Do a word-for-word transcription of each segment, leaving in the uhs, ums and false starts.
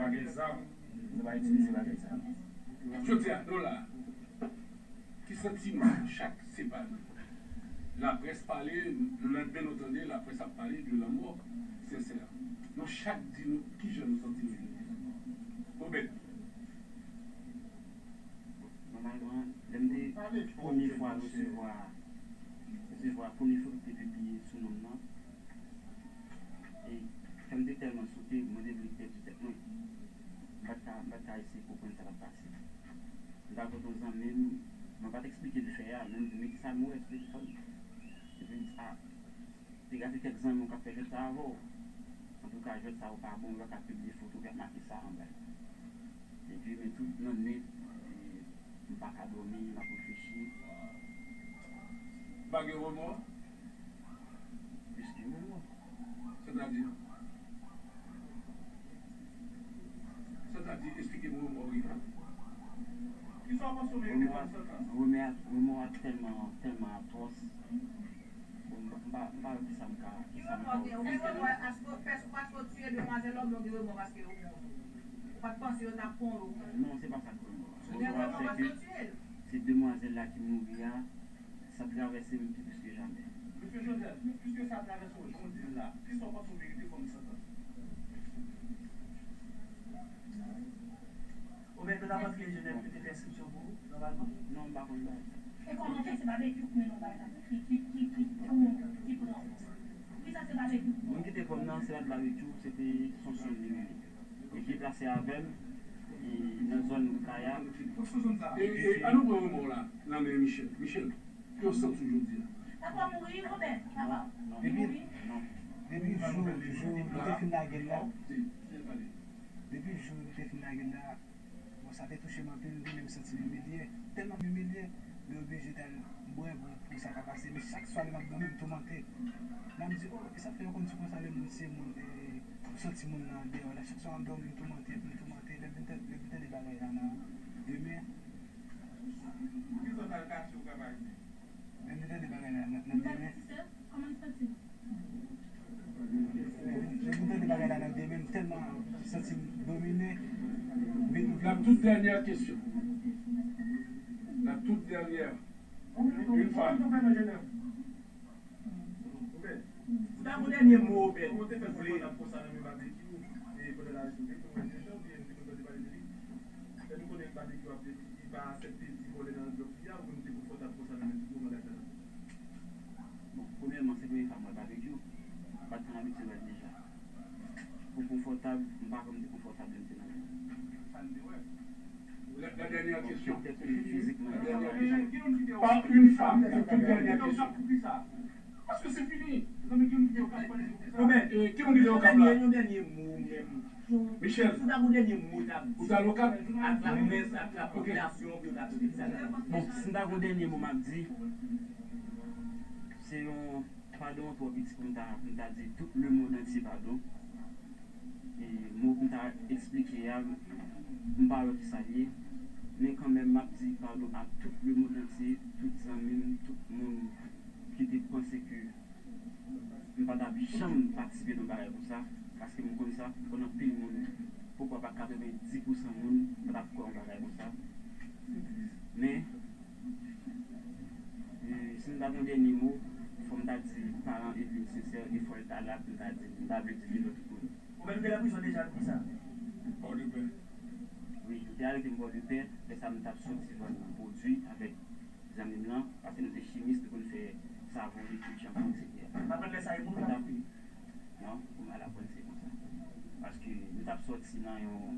bagay zam, nou pa itilize bagay zam. Jodi a, nou la. Ki santiman chak se pa nou? Laprès pale, lelandemen nou tande laprès ap pale de lanmò Sensè. Nou chak di nou kijan nou santi nou jodi a. Obed. Nòmalman, lè m te premye fwa resevwa resevwa premye foto ki te pibliye sou non m nan, e kè m te tèlman sote, mwen te vle pèdi tèt mwen. M pa t ka, m pa t ka eseye konprann sa k ap pase. M t al kote yon zanmi m, mwen pa t eksplike l fè a, men m di, men kisa m wè, eksplike sa m. Epi l di, a, te gen kèk zanmi w k ap fè jwèt sa avè w. Antouka, jwèt sa yo pa bon, yo pa ka pibliye foto ki ap make sa anba l. Epi, men tout lannwit, e, m pa ka dòmi, m ap reflechi. Pa gen remò? Plis ke remò. Sètadi? Sètadi, esplike m remò w gen. Kisa w panse w merite kòm santans? Remò a, remò a tèlman, tèlman atwòs. Bon, m pa, m pa, m pa wè kisa m ka, kisa m ka ofri. Èske w, èske w, paske w tiye demwazèl la oubyen w gen remò paske yo pran w? Ou pa t panse yo t ap pran w lè w pran l? Non, se pa sa k remò a. Remò a, se ke se demwazèl la ki mouri a, sa travèse m pi plis ke jamè. Mesye Joseph, piske sa travèse w jan w di l la, kisa w panse w merite kòm santans? Obed, nou t ap antre Genève, yo te fè enskripsyon pou ou, nòmalman? Non, m pa konn bagay sa. E kòman w fè se babekyou k mennen w bay la, ki, ki, ki, ki, ki pran w? Poukisa se babekyou k pran w? Moun ki te pran m nan, se pa t babekyou, se te Sonson li menm. Li deplase avè m, e nan zòn Wout Kaya. E, e, an nou pran remò w la nan men Michel. Michel, ki w santi w jodi a? Papa mouri, Obed, papa. Li mouri. Depi jou, jou nou te fin lage l la, depi jou nou te fin lage l la, bon, sa te touche m anpil, m te menm santi m imilye. Tèlman m imilye, m te oblije t al bwè pou, pou sa pa pase. Men chak swa lè m ap dòmi, m toumante. Lè m di, o, e sa k fè yo konn di konsa lè moun tiye moun, e, ou santi moun nan andeyò la. Chak swa m ap dòmi, m toumante, m toumante. Lè m vin tande, lè m vin tande bagay la nan demen. Ki zòn Alkati ou ka pa rive? Lè m vin tande bagay la nan, nan demen. Kòman l santi l? Lè m vin tande bagay la nan demen, m tèlman santi m domine. La toute dernière question. La toute dernière. Une femme. Si w ta gon dènye mo, Obed, ou vle. Lè nou konnen Babekyou ap, li pa aksepte ti vòlè nan anvlòp li a, ou menm ou te konfòtab konsa nan men tout moman dat la? Bon, premyèman, se premye fwa m wè Babekyou. M pa t konn abitye wè l deja. Pou konfòtab, m pa kwè m te konfòtab lè m te nan men l. La, la dernière question. Petèt ke fizikman, li pa wè deja. Par une femme, la toute dernière question. Paske se fini. Zanmi, ki moun ki te Okap? Ki moun ki te Okap la? Yon dènye mo menm. Michel, ou ta gon dènye mo w ta di ak laprès, ak lapopilasyon pou yo ta tande sa la. Bon, si m ta gon dènye mo m ap di, se yon padon twò piti pou m ta, pou m ta di tout lemonn antye padon. E mo pou m ta eksplike a, m pa wè kisa l ye. Men kanmenm, m ap di padon a tout lemonn antye, tout zanmi m, tout moun ki te panse ke m pa t ap janm patisipe nan yon bagay konsa, paske m konn sa, m konn anpil moun, poukwa pa katrevendis pousan moun pa t ap kwè yon bagay konsa. Men, e, si m ta gen yon dènye mo, fò m ta di paran Edwin Sincère, e fò l ta la pou l ta di l, m ta vle di l devan tout moun. Ou menm te nan prizon deja, poukisa? Pòdepè. Wi, yo te arete m Pòdepè, lè sa a m t ap soti vann pwodui avèk zanmi m lan, paske nou se chimis, nou konn fè savon, likid, chanpou, etsetera. Aprann lè sa e moun nan pi. Non, kouman l aprann se konsa. Paske nou t ap sòti nan yon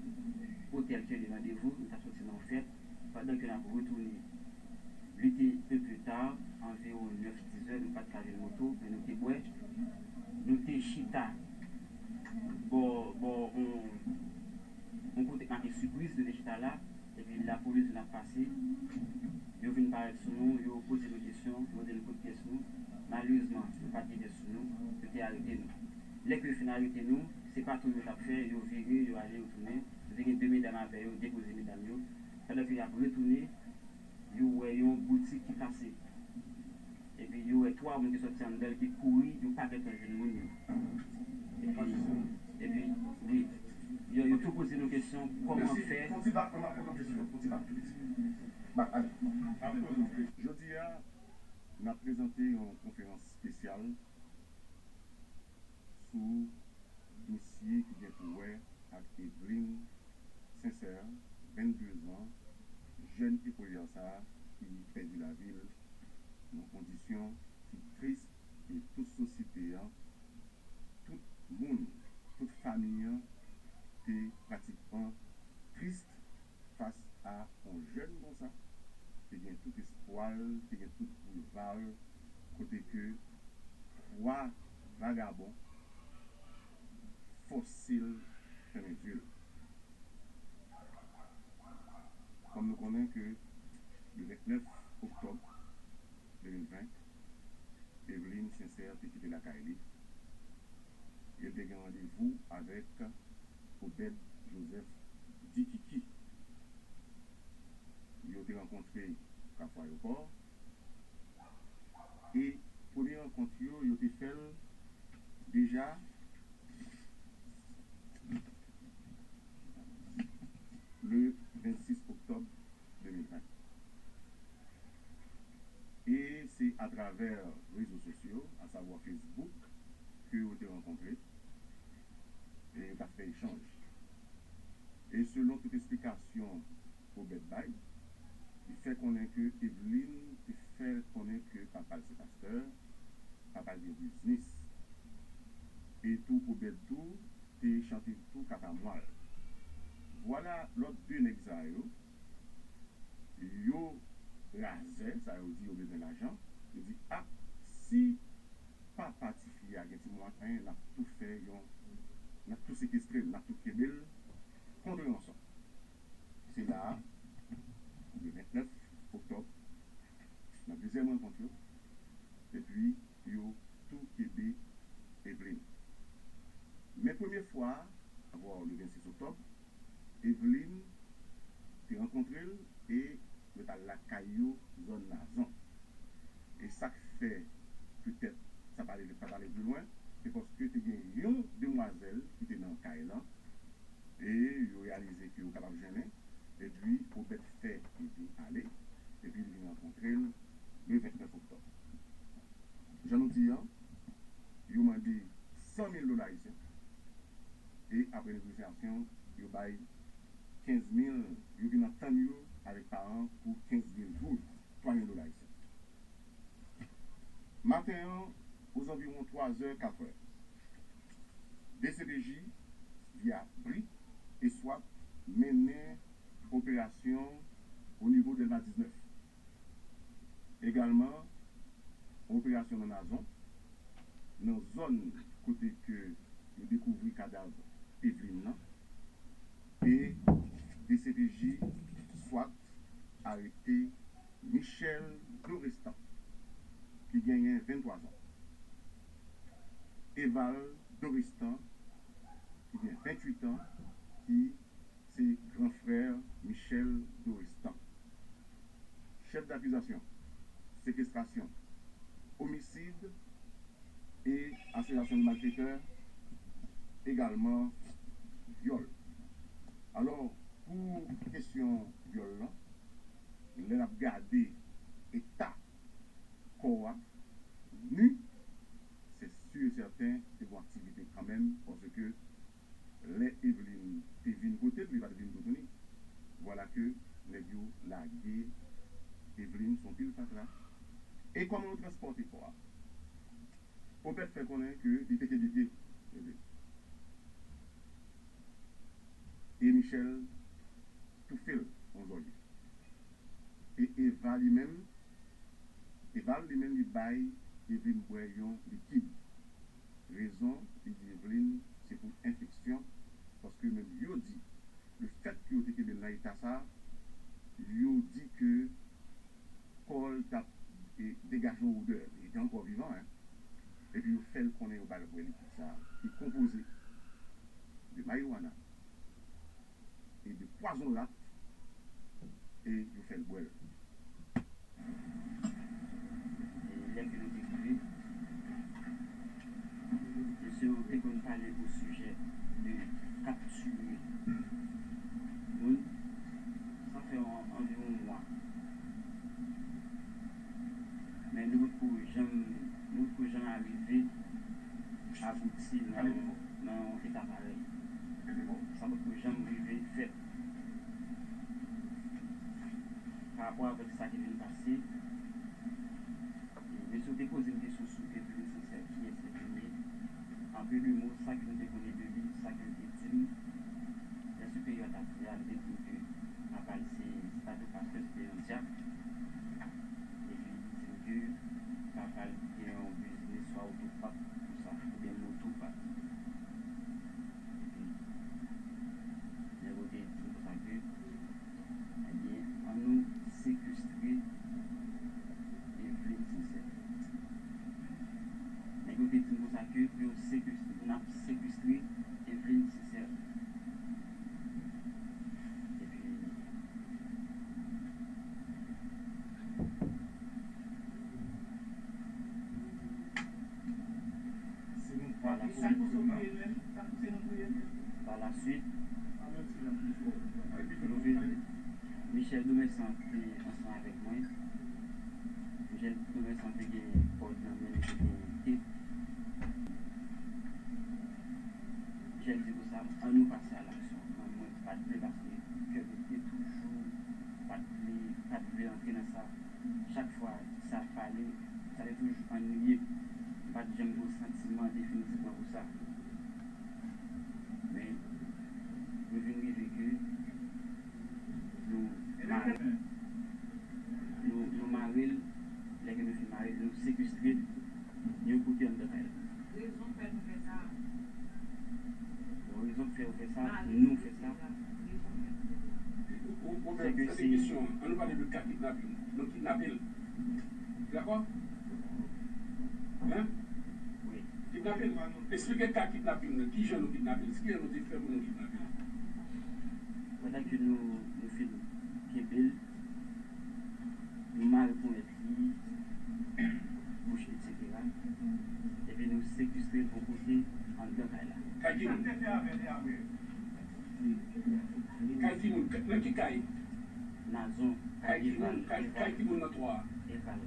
otèl ki rele Randevou, nou t ap sòti nan yon fèt, pandan ke n ap retounen, li te un peu tard, anviwon nèf, diz è, nou pa t ka jwenn moto, men nou te bwè, nou te chita bò, bò yon, yon kote k make Sipriz, nou te chita la, epi lapolis vin ap pase, yo vin parèt sou nou, yo poze nou kesyon, yo mande nou kot pyès nou. Malerezman, yo pa t gen pyès sou nou, yo te arete nou. Lè ke yo fin arete nou, se patwouy yo t ap fè, yo vire, yo ale, yo tounen. Nou te gen de medam avè yo, yo depoze medam yo. Pandan ke y ap retounen, yo wè yon boutik ki kase. Epi yo wè twa moun ki sòti anndan l ki kouri, yo pa gentan jwenn moun yo. Epi, epi, wi, yo, yo tou poze nou kesyon. Kòman fè? Jodi a, n ap prezante yon konferans espesyal sou dosye ki gen pou wè ak Eveline Sincère, vennde zan, jèn ekolye sa a ki pèdi lavi l nan kondisyon ki tris, e tout sosyete an, tout moun, tout fanmi an te pratikman tris fas a yon jèn konsa, te gen tout espwa l, te gen tout boulva l, kote ke twa vagabon fòse l fèmen zye l. Kòm nou konnen ke le vennèf oktòb de mil ven, Eveline Sincère te kite lakay li e l te gen randevou avèk Obed Joseph Dikiki. Yo te rankontre Kafou Ayewopò e premye rankont yo, yo te fè l deja le vennsis oktòb de mil ven. E se atravè rezo sosyo, asavwa Facebook, ke yo te rankontre e yo t ap fè echanj. E selon tout esplikasyon Obed bay, li fè konnen ke Eveline te fè konnen ke papa l se pastè, papa l gen biznis. E tou Obed tou te chante tou kaka mwa l. Vwala lòt de nèg sa yo, yo razè, sa yo di yo bezwen lajan, yo di, a, si papa tifi a gen ti mwayen, n ap tou fè yon, n ap tou sekestre l, n ap tou kenbe l kont ranson. Se la a, le vennèf oktòb, nan dezyèm rankont yo, epi yo tou kenbe Eveline. Men premye fwa, avwa le vennsis oktòb, Eveline te rankontre l e yo t al lakay yo, zòn Nazon. E sa k fè petèt sa pa ale, pa t ale pi lwen, se paske te gen yon demwazèl ki te nan kay lan, e yo reyalize ke yo kapab jennen, epi Obed fè Eveline ale, epi li vin rankontre l le vennèf oktòb. Jan nou di an, yo mande san mil dola ayisyen, e apre negosyasyon, yo bay kenz mil, yo vin antann yo avèk paran pou kenz mil goud, twa mil dola ayisyen. Maten an, ozanviwon twa zè, kat è, D C P J, via brik e swat, mennen operasyon o nivo Dèlma diznèf. Egalman, yon operasyon nan Nazon, nan zòn kote ke yo dekouvri kadav Eveline nan, e D C P J swat arete Michel Dorestan, ki genyen venntwa zan. Eval Dorestan, ki gen venntuit an, ki se gran frè Michel Dorestan. Chèf dakizasyon, sekestrasyon, omisid e asosiyasyon de malfetè, egalman vyòl. Alò, pou kesyon vyòl lan, lè n ap gade eta kò a, ni, se si e sèten, te gen aktivite kanmenm, paske lè Eveline te vin kote l, li pa t vin toutouni. Vwala ke nèg yo lage Eveline sou yon pil fatra. E kòman yo transpòte kò a? Obed fè konnen ke li te kenbe pye Eveline. E Michel toufe l yon zòrye. E Eva li menm, Eval li menm li bay Eveline bwè yon likid. Rezon, li di Eveline se pou enfeksyon, paske menm yo di, lefètke yo te kenbe l nan eta sa, yo di ke kò l t ap, e, degaje yon odè, li te ankò vivan, en. Epi yo fè l konnen yo ba l bwè likid sa, ki konpoze de marijuana e de pwazon rat, e yo fè l bwè l. E lè ke nou te rive, mesye yo te konn pale osijè de kaptire Te ka parèy. Sa potko janm rive fèt. Pa rapò avèk sa ki vin pase, e mesye yo te poze m kesyon sou Eveline Sincère, kiyès Eveline ye. An peu de mots, sa ke m te konnen de li, sa ke l te di m, lè siperyè a t ap di a, li te di m ke papa l se, se pa te yon pastè, se te yon dyak. Epi li di m ke papa l te gen yon biznis swa otopat konsa, oubyen motopat. Epi nèg yo te di m konsa ke, ebyen, ann nou sekestre Eveline Sincère. Nèg yo te di m konsa ke pou yo sekestre, n ap sekestre Eveline Sincère. Epi pa la swit, pa la swit, nou vin, Michel Domersan te ansanm avèk mwen. Michel Domersan te gen kòd nan men li, te gen tep. Michel di konsa, ann nou pase a laksyon. Mwen, mwen pa t vle paske kè m te toujou pa t vle, pa t vle antre nan sa. Chak fwa sa pale, sa te toujou anniye m. M pa t janm gen yon santiman definitivman pou sa. Men, nou vin rive ke nou mare, nou, nou mare l, lè ke nou fin mare l, nou sekestre l yon kote anndan kay la. Rezon k fè nou fè sa. Bon, rezon k fè yo fè sa, nou fè sa. Rezon k fè nou fè sa. Ou, ou, ou menm, se sa se kesyon an. Ann nou pale de ka kidnaping. Nou kidnape l. Dakò? Hein? Wi. Kidnaping. Eksplike ka kidnaping nan. Kijan nou kidnape l? Kijan nou te fè pou nou kidnape l? Pandan ke nou, nou fin kenbe l, nou mare ponyèt li, bouch li, etsetera. Epi nou sekestre l yon kote anndan kay la. Kay ki moun? Kay ki moun? Nan ki kay? Nazon, kay Eval. Kay ki moun nan twa a? Eval.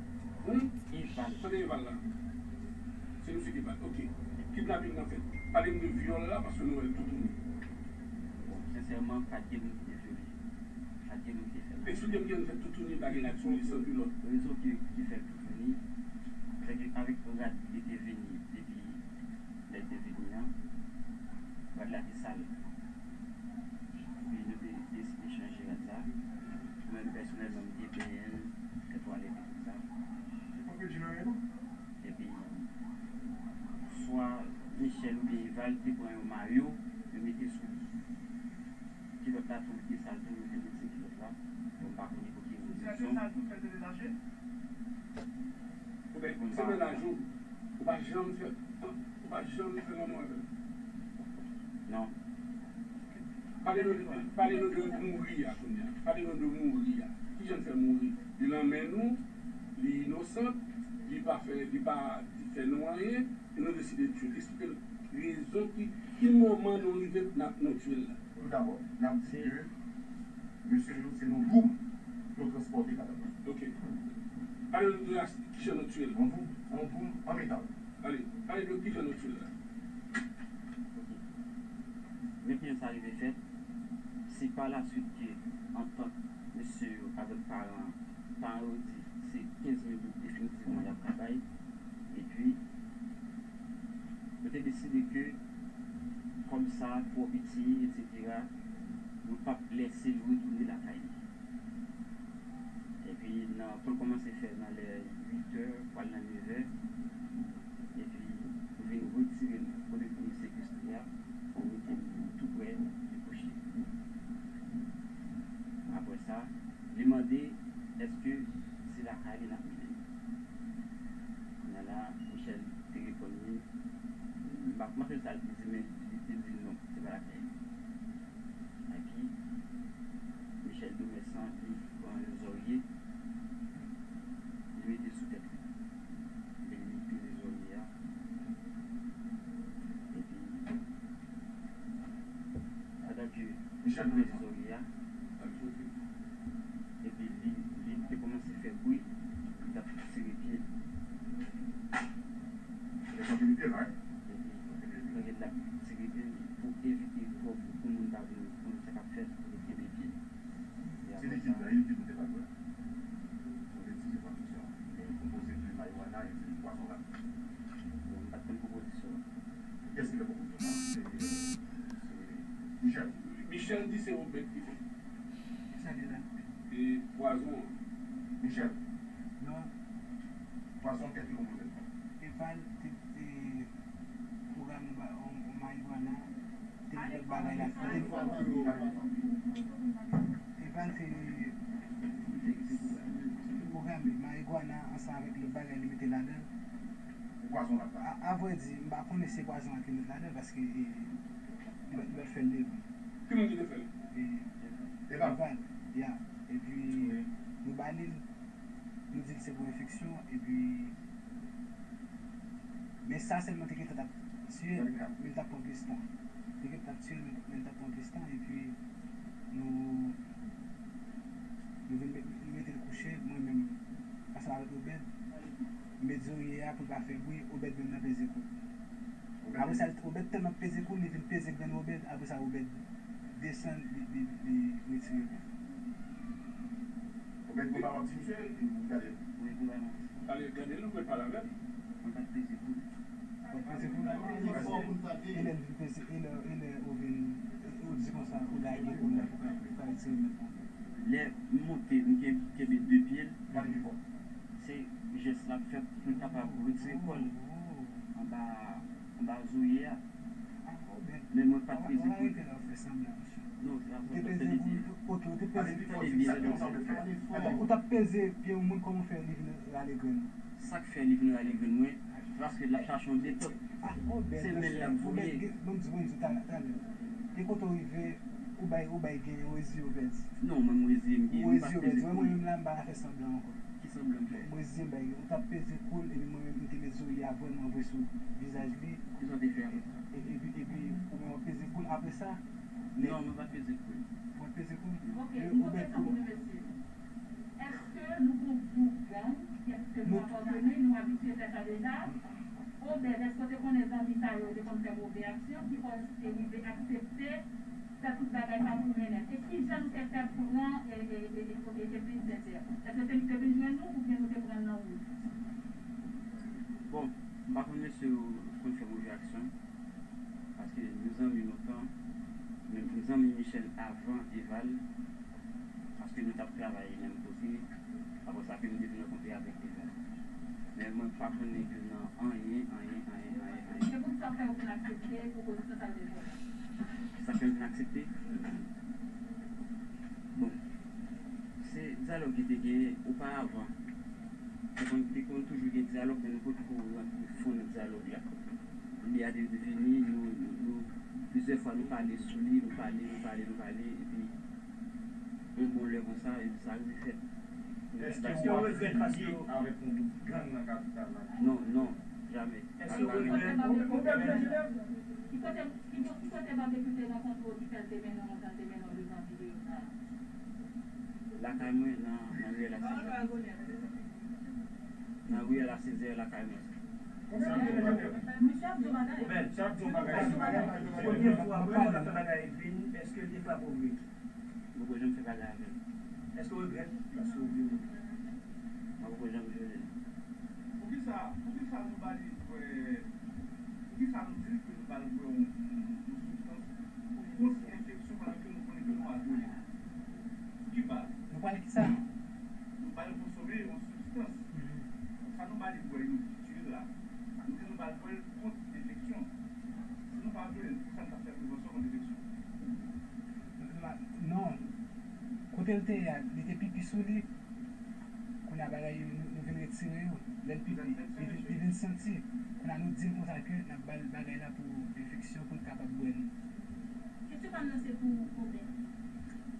Hmm? Eval. Kote Eval la? Se misye ki Eval. Ok. Kidnaping nan fèt. Pale m de vyòl la, paske nou wè l toutouni. Bon, sensèman, pa t gen moun ki te vyole. Pa t gen moun ki te fè l. Eksplike m kijan l fè toutouni, pa gen rad sou li, san kilòt. Rezon ki, ki fè l toutouni, se ke avèk rad li te vini depi lè l te vini an, rad la te sal. Epi nou te deside chanje rad la. Mwen menm pèsonèlman, m te benyen l, fè twalèt li, tout sa. Epi swa Michel oubyen Eval te pran yon mayo, yo mete sou li. Kilòt la tou, li te sal tou, yo te mete kilòt la. Bon, m pa konnen pou ki rezon. Ou pa, se mennaj ou, ou pa janm fè, ou pa janm fè lanmou avè l? Non. Pale nou, pale nou de mouri a kounye a. Pale nou de mouri a. Kijan l fè mouri? Li nan men nou, li inosan, li pa fè, li pa fè nou anyen, e nou deside tye l. Eksplike nou rezon ki, ki moman nou rive n ap, nou tye l la. Tout dabò, n ap di ke mesye yo, se nan boum yo transpòte kadav la. Ok. Pale nou de kijan nou tye l. An boum, an boum, an metal. Ale, pale nou kijan nou tye l la. Ok. Men kijan sa rive fèt, se pa la swit ke, antan mesye yo avèk paran, paran yo di se kenz mil goud definitivman y ap ka bay, epi yo te deside ke kòb sa twò piti, etsetera, yo p ap lèse l retounen lakay li. Epi nan, pou l kòmanse fè nan lè uit è, pral nan nèf è, epi nou vin retire l kote ke nou sekestre a, nou mete l tou prè li kouche. Apre sa, li mande èske se lakay li n ap mennen l. Kounye a la, Michel te reponn li, m pa, m pa sonje sa l te di, men li te di l non, se pa lakay li. Epi, Michel Domersan, li pran yon zòrye, li mete sou tèt li. Epi li peze zòrye a. Epi, pandan ke li peze zòrye a, epi li, li te kòmanse fè bri, li t ap tire pye l. Epi, pandan l ap tire pye l, Michel. Michel di se Obed ki fè. Sa li la. E pwazon an. Michel. Non. Pwazon kèt ki konpoze l. Eval te, te pwogram ba, on, on marijuana, te gen lòt bagay la. Eval te, te pwograme marijuana ansanm avèk lòt bagay li mete ladan l. Pwazon la. A, a vrè di, m pa konnen si se pwazon an ki met ladan l, paske, e, li pa, li pa fè l leve. Ki moun ki te fè l? E, Eval. Eval, ya. Epi, nou ba li l, nou di l se pou enfeksyon, epi, men sa sèlman te gentan t ap tiye l, men l t ap pran plis tan. Te gentan t ap tiye l, men, men l t ap pran plis tan, epi, nou, nou vin met, nou mete l kouche, mwen menm, ansanm avèk Obed, m met zorye a pou l pa fè bri, Obed menm nan peze kou l. Apre sa, Obed tèlman peze kou l, li vin peze grenn Obed, apre sa, Obed desann, li, li, li retire men l. Obed, konba w ap di misye, gade l. Wi, konba m ap di. Gade, gade l, ou mèt pale avè l. Mwen pa t peze kou l. Ou pa t peze kou l? E lè l vin peze, e lè, e lè ou vin, ou di konsa, ou lage kou l la pou ka, pou ka retire men l. Lè m monte, m ken-, kenbe de pye l, se jès l ap fè pou l kapab retire kò l anba, anba zorye a. Men mwen pa t peze kou l. Non, se pa sèlman, tande byen. Tande byen. Ou t ap peze pye yon moun, kòman w fè li vin rale grenn ou? Sa k fè li vin rale grenn mwen, se paske l ap chache yon metòd. Se men l l ap voye. Ban m di, ban m di w talè, talè. E kote w rive, ou bay, ou bay gen, ou reziye w pèdi. Non, mwen, m reziye m gen, m pa t peze kou l. Ou reziye w pèdi. Mwen, mwen menm la, m pa ka fè sanblan ankò. Ki sanblan m fè? M reziye m bay gen. Ou t ap peze kou l, epi mwen menm, m te met zorye a vrèman vre sou vizaj li. Kisa w te fè apre sa? E, epi, epi, ou menm w ap peze kou l apre sa? Non, mwen pa t peze kou l. Ou pa t peze kou l? Ok, m poze sa pou nou, mesye. Èske nou gon gwoup gang, èske nou apateni, nou abitye fè sa deja? Obed, èske w te konnen zanmi sa yo te konn fè move aksyon, ki fè w te rive aksepte fè tout bagay sa pou mennen? E kijan nou te fè pran e, e, e, e, e, e Vincent? Èske se li ki te vin jwenn nou oubyen nou te pran l nan wout? Bon, m pa konn mesye yo konn fè move aksyon. Paske nou zanmi lontan, nou, nou zanmi Michel avan Eval, paske nou t ap travay menm kote, apre sa ke nou te vin rankontre avèk Eval. Men mwen pa konnen de nan anyen, anyen, anyen, anyen, anyen. Se pou sa fè ou vin aksepte pwopozisyon sa l te fè w la? Sa fè m vin aksepte? Bon, se dyalòg ki te genyen oparavan. Te konn, te konn toujou gen dyalòg, men nou potko rantre fon nan dyalòg la. Ide a te vini, nou, nou, nou, plizyè fwa nou pale sou li, nou pale, nou pale, nou pale, epi yon bon lè konsa, epi sa rive fèt. Èske w ap fini avèk yon gwoup gang nan kapital la? Non, non, jamè. Èske w regrèt? Ki kote, ki kote Barbecue te rankontre w ki fè l te mennen w antan l te mennen w devan videyo sa a? Lakay mwen nan, nan riyèl a Sezè. Nan riyèl a Sezè lakay mwen. Misye ap di w bagay. Obed, misye ap di w bagay. Premye fwa, premye fwa w t ap fè bagay Edwin, èske l te frape w vre? Mwen poko janm fè bagay avè l. Èske w regrèt? Èske w vle? Mwen poko janm jwenn li. Poukisa, poukisa nou ba li bwè, poukisa nou di ke nou ba l bwè yon, yon, yon sibstans kont enfeksyon pandan ke nou konnen ke nou pa dwe? Sou ki baz? Nou pral kisa? Nou ba l konsome yon sibstans. Sa nou ba li bwè, yo di tye l la. Nou di nou ba l bwè l kont enfeksyon. Si nou pa dwe, poukisa nou t ap fè prevansyon kont enfeksyon? Non. Kote l te ye a, li te pipi sou li. Kounye a bagay yo, nou, nou vin retire yo. Lè l pipi, li vin, li vin santi. Kounye a nou di l konsa ke n ap ba l bagay la pou enfeksyon, pou l kapab bwè l. Kesyon pa m nan se pou Obed.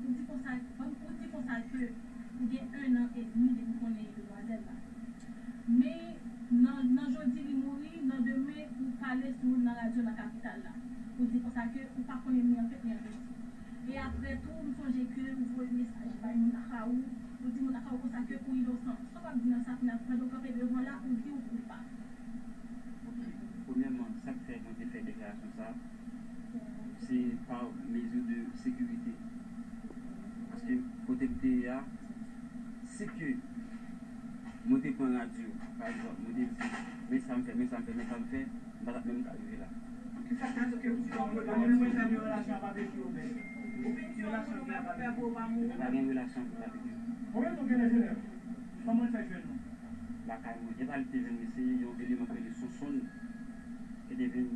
Ou di konsa, ou di konsa ke ou gen en an edmi depi w konnen demwazèl la. Men nan, nan jodi li mouri, nan demen ou pale sou nan radyo nan kapital la. Ou di konsa ke ou pa konnen ni an tèt ni an tèt. E apre tou, m sonje ke ou voye mesaj bay moun lakay ou, ou di moun lakay ou konsa ke ou inosan. Sa w ap di nan sa kounye a, pandan w kanpe devan la, ou di ou koupab? Ok. Premyèman, sa k fè mwen te fè deklarasyon sa a, se pa mezi de sekirite. Paske kote m te ye a, si ke mwen te pran radyo, pa egzanp, mwen te di, men sa m fè, men sa m fè, men sa m fè, m pa t ap menm ka rive la. Ok? Èske w gen relasyon avèk Babekyou? Ou fin di yon moun ou renmen fè pou ou pa mouri. Mwen pa gen relasyon avèk Babekyou. Konbyen tan w gen nan Jenèv? Kòman l fè jwenn ou? Lakay mwen. Depi li te jwenn mwen, se yon eleman ki rele Sonsonn ki te vin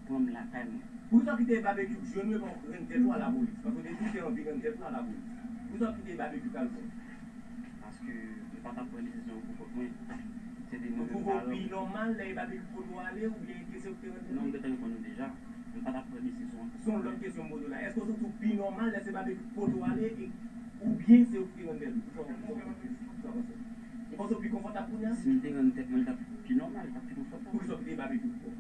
pran m lakay mwen. Poukisa w kite Babekyou jwenn ou epi w rann tèt ou a lapolis? Paske w te di w te anvi rann tèt ou a lapolis. Poukisa w kite Babekyou al pran w? Paske m pa t ap pran desizyon pou kont mwen. Se te mwen menm. Ou twouve w pi nòmal lè e Babekyou ki pote w ale oubyen ke se ou ki te rann tèt ou? Non, m gentan reponn ou deja. M pa t ap pran desizyon an. Se yon lòt kesyon m poze w la. Èske w santi w pi nòmal lè se Babekyou ki pote w ale e, oubyen se ou ki te rann tèt ou? Kisa w, kisa w panse? Ou panse w pi konfòtab kounye a? Si m te rann tèt mwen, l t ap pi nòmal, l t ap pi konfòtab. Poukisa w kite Babekyou pran w?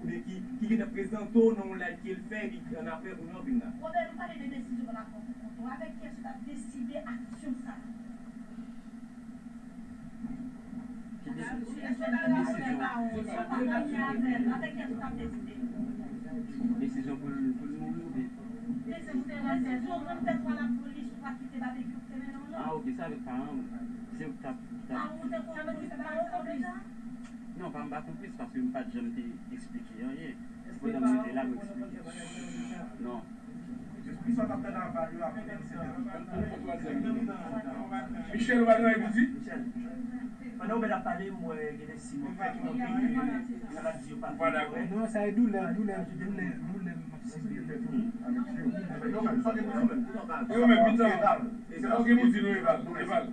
Oubyen ki, ki gentan prezante w nan yon live ke l fè, epi annapre kounye a w vin la? Wobè, nou pale de desizyon w pral pran pou kont ou. Avèk kiyès ou t ap deside aksyon sa a? Ki de-, ki desizyon? Desizyon pou l, pou l mouri oubyen? Ah, ok, se avèk paran m. Se yo ki t ap, ki t ap. Non, pa m pa konplis paske m pa t janm te eksplike anyen. Se pandan m rive la, mwen eksplike. Non. Kisa w t ap tann aval yo apre vennsenk avril? Michel, ou pa gen anyen pou di? Pandan Obed ap pale, m wè gen de siy m wè ki montre ke sa l ap di yo pa fin kòrèk. Non, sa e doulè, doulè, doulè, doulè m ap sibi. E ou menm, mitan. Sa w gen pou di nou, Eval? Eval.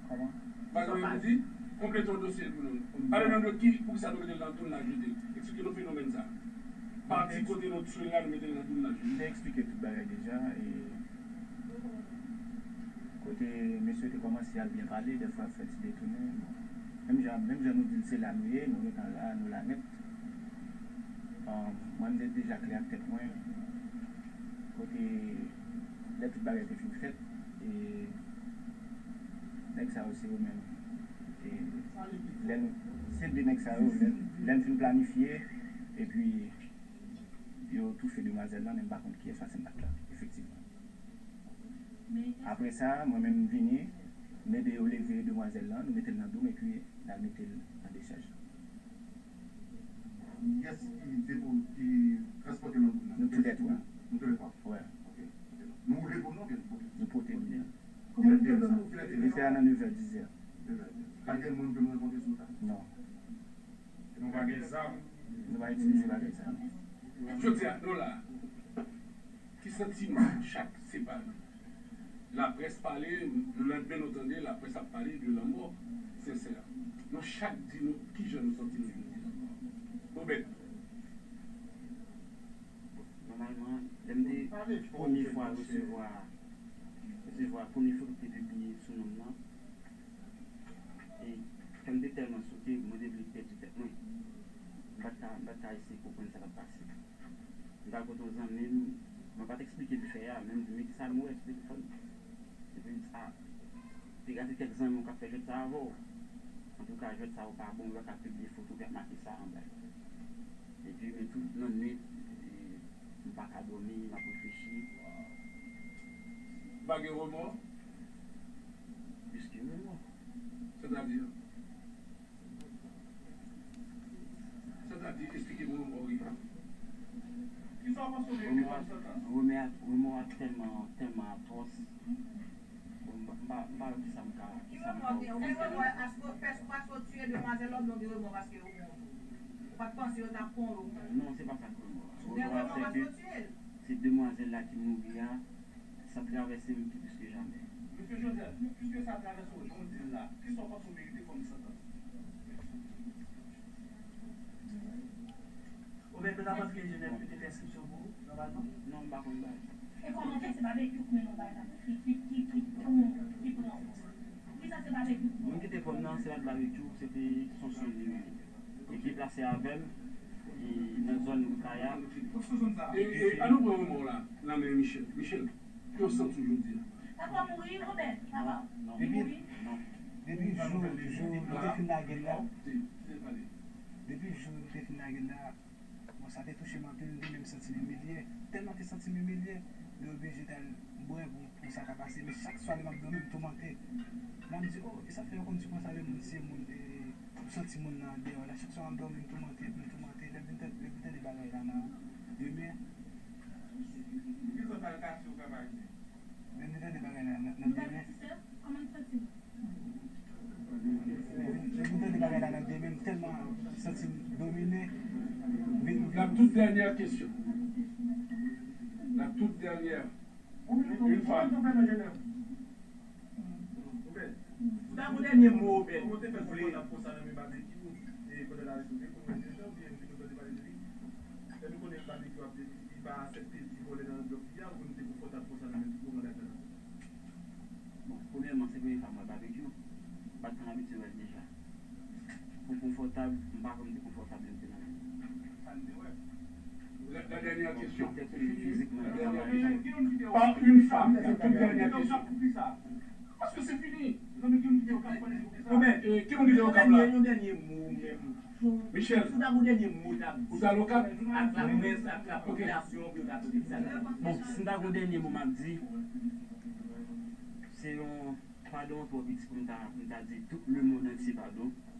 Kòman? Bagay yo di, konplete yon dosye pou nou. Pale nou de ki, poukisa nou mete l nan doum n a jete. Eksplike nou fenomèn sa. Pati kote nou tchwe l la, nou mete l nan doum n a jete. M te eksplike tout bagay deja, e kote mesye te kòmanse al byen pale, dèfwa ap fè ti detounen. Bon. Menm jan, menm jan nou di l se la nou ye, nou gentan la, nou la nèt. Ahn, mwen, m te deja klè ak tèt mwen. Kote, lè tout bagay te fin fèt, e nèg sa yo, se yo menm. E lè nou, se de nèg sa yo, lè, lè n fin planifye, epi yo toufe demwazèl lan, men m pa konn kiyès, paske m pa t la, efektivman. Apre sa, mwen menm, m vini, m ede yo leve demwazèl lan, nou mete l nan do m, epi n al mete l nan dechaj la. Kiyès ki depo-, ki transpòte nan doum nan? Nou toulètwa. Nou toulètwa? Wè. Ok. Ok. Nou woule doum nan oubyen nou pote? Nou pote doum nan. Kilè te ye sa? Kilè te ye sa? Li fè a nan nevè, dizè. Nevè, dizè. Pa t gen moun ke nou rankontre sou wout la? Non. Nou pa gen zam? Nou pa itilize bagay sa, non. Jodi a, nou la. Ki santiman chak se pa nou? Laprès pale, le lendemain nou tande laprès ap pale de lanmò Sensè. Nou chak di nou kijan nou santi nou jodi a. Obed. Nòmalman, lè m te premye fwa resevwa, resevwa premye foto ki te pibliye sou non m nan, e kè m te tèlman sote, mwen te vle pèdi tèt mwen. M pa t ka, m pa t ka eseye konprann sa k ap pase. M t al kote yon zanmi m, mwen pa t eksplike l fè a, men m di, "Men kisa m wè sou telefòn?" Epi m di, "A, te gade kèk zanmi w k ap fè jwèt sa avè w. Antouka, jwèt sa yo pa bon, yo pa ka pibliye foto ki ap make sa anba yo." Epi, men tout lannwit, e, m pa ka dòmi, m ap reflechi. Pa gen remò? Plis ke remò. Sètadi? Sètadi, eksplike mwen remò, wi. Kisa w panse w merite kòm santans? Remò a, remò a tèlman, tèlman atwòs. Bon, m pa, m pa, m pa wè kisa m ka, kisa m ka ofri. Ou gen remò paske w, paske w tiye demwazèl la, oubyen w gen remò paske ou, ou pa t panse yo t ap pran w? Non, se pa sa k remò a. Ou gen remò paske w tiye l? Se demwazèl la ki mouri a, sa travèse m pi plis ke jamè. Mesye Joseph, piske sa travèse w jan w di l la, kisa w panse w merite kòm santans? Obed, nou ta panse ke Jenèf yo te fè enskripsyon pou ou, nòmalman? Non, m pa konn bagay sa. E kòman fè se Babekyou k mennen w bay la? Ki, ki, ki, ki pran w? Kisa se Babekyou k pran w? Moun ki te pran m nan, se pa t Babekyou, se te Sonson li menm. Li deplase avè m, e nan zòn Woukaya. E, e, an nou pran remò w la nan men Michel. Michel, ki w santi w jodi a? Papa mouri, Obed, papa. Depi, depi jou, jou nou te fin lage l la, depi jou nou te fin lage l la, bon, sa te touche m anpil, m te menm santi m imilye. Tèlman te santi m imilye, m te oblije t al bwè pou, pou sa ka pase. Men chak swa lè m ap dòmi, m toumante. Lè m di, "O, e sa k fè yo konn di konsa lè moun tiye moun, e, ou santi moun nan andeyò la?" Chak swa m ap dòmi, m toumante, m toumante. Lè m vin tande, lè m vin tande bagay la nan, demen. Depi lè sa l kase ou ka pa jwenn. Lè nou tande bagay la nan nan demen. Lè nou tande bagay la nan demen, m tèlman santi m domine. M vin, m vin. La toute dernière question. La toute dernière. Une femme. Ou ta gon dènye mo, Ben, ou vle? Ou te fè konpòt ap konsa nan men Babekyou, e pandan l arete w, te konn wè l deja, oubyen nou te konn tande pale de li? Lè nou konnen Babekyou ap, li pa aksepte di vòlè nan blòk li a, ou konn te konfòtab konsa nan men tout moman dat la? Bon, premyèman, se premye fwa m wè Babekyou. M pa t konn abitye wè l deja. Pou konfòtab, m pa kwè m te konfòtab lè m te nan men l. La, la dernière question. Petèt fizikman, li pa mal. Par une femme, la toute dernière question. Paske se fini. Bon, Ben, e, ki moun ki te Okap la? Yon dènye mo menm. Michel, si w ta gon dènye mo w t ap di, ou t al Okap? Ak laprès, ak lapopilasyon, pou yo ta tande sa. Bon, si m ta gon dènye mo m ap di, se yon padon twò piti pou m ta, pou m ta di tout lemonn antye padon.